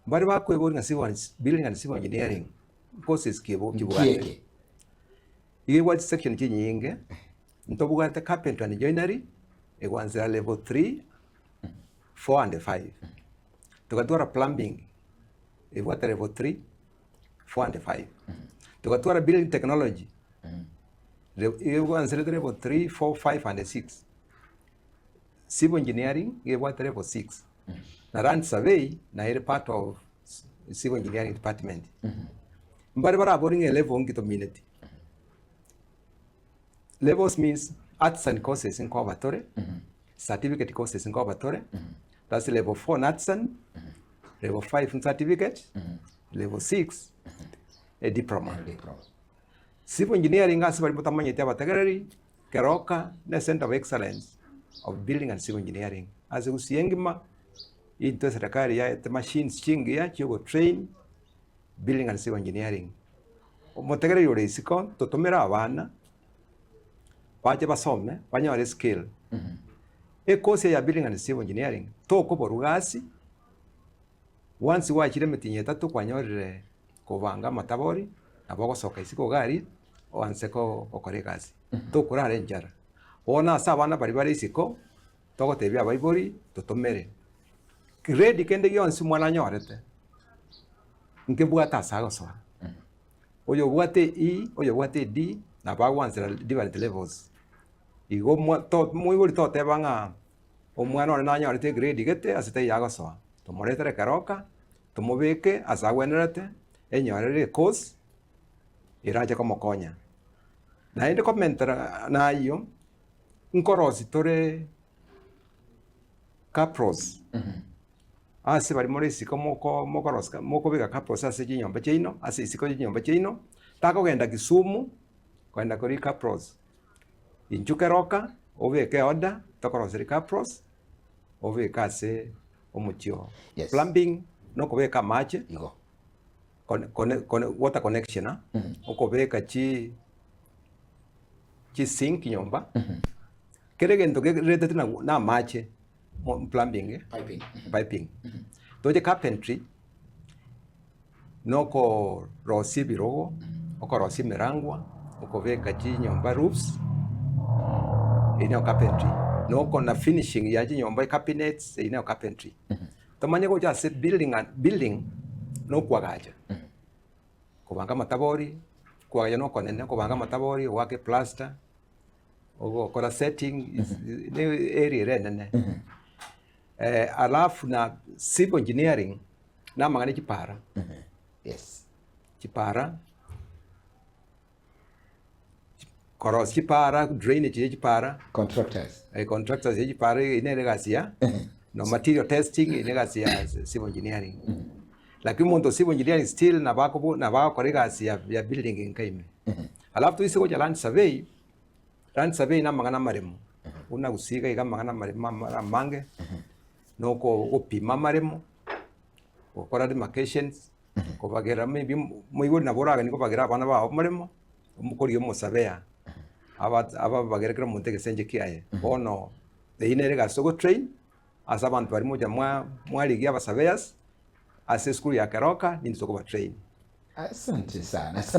Mbare bakoeboria ng'a civil and building and civil engineering courses ki ebo kibwate. Nkieke. Igo ebwate chisection chinyinge, ntobwate carpentry and joinery, egwanchera level 3, 4 and 5. Togatwara plumbing, ebwate level 3, 4 and 5. Togatwara building technology, egwancherete level 3, 4, 5 and 6. Civil engineering iga ebwate level 6, na land survey naye ere part of civil engineering department. Mbare barabori ng'a elevel nki tomineti. Levels means artisan courses nkoba tore, certificate courses nkoba tore, that's level 4 na artisan, level 5 certificate, level 6 a diploma. Civil engineering ase baria motamanyeti abategereri, Keroka ne Centre of Excellence of Building and Civil Engineering ase Gusii engima, intwe eserekari yaete machines chingiya chiogotrain building and civil engineering. Omotegereri ore isiko totomere abana bache basome banyore eskill. Ekosi eye ya building and civil engineering tokoborwa gasi, once gwachire emetienyi etato kwanyorire kobanga amatabori nabo ogosoka isiko iga aria oanse gokora egasi tokorara enchara. Bono ase abana baria bare isiko togotebia abaibori totomere grade kende gionsi omwana anyorete nkebwate ase agosoa. Oyo obwate E, oyo obwate D nabo agoansera different levels. Igo to moibori toteba ng'a omwana one nanyorete egrade gete ase taiyo agosoa, tomoretere keroka Tomobeke ase agwenerete, enyorere ecourse erache komokonya. Naende komentera nayio, nkorosi tore couples ase baria more isiko moko mokorosi mokobeka couples ase chinyomba chiaino, ase isiko ye chinyomba chiaino, takogenda Kisumu kogenda koria couples. Inchuo keroka, obeke eorder, tokoroseria couples, obeke ase omochie oo. Yes. Plumbing nokobeka amache Igo. kone kone kone water connection ah, okobeka chi chisink nyomba, kera egento keretete na na amache mo plumbing eh, Piping. piping. Toche carpentry, nokorosia ebirogo, okorosia emerangwa, okobeka chinyomba roofs, eyio nero carpentry. Noko na finishing ya chinyomba cabinets, eyio nero carpentry. Tomanye gocha ase building and building, nokoagacha, kobanga amatabori, koagacha nokonene, kobanga amatabori, goaka eplaster, ogokora setting is ne area ere enene. Alafu na civil engineering. Namang'ana e chipara, Yes. chipara, korosia chipara, drainage ye chipara, Contractors. eh, contractors ye chipara eyio nere egasi ya no material testing eyio negasi ya civil engineering. Lakini omonto o civil engineering still nabo akobo nabo agokora egasi ya ya building enka ime. Alafu toise gocha land survey, land survey na amang'ana amaremo, buna gusii iga iga amang'ana amaremo ama amange, na oko gopima amaremo. Gokora demarcations, kobagera maybe moigwe nabo oraganie kobagera abana bao omoremo, omokori omosabea, aba ababagere kera omonto egesenche kiaye. Bono eyio nere egasi togotrain, ase abanto baria mocha mwa mwarigia abasurveyors, ase esukuru ya Keroka, nintwe tokobatrain. Asante sana, asante.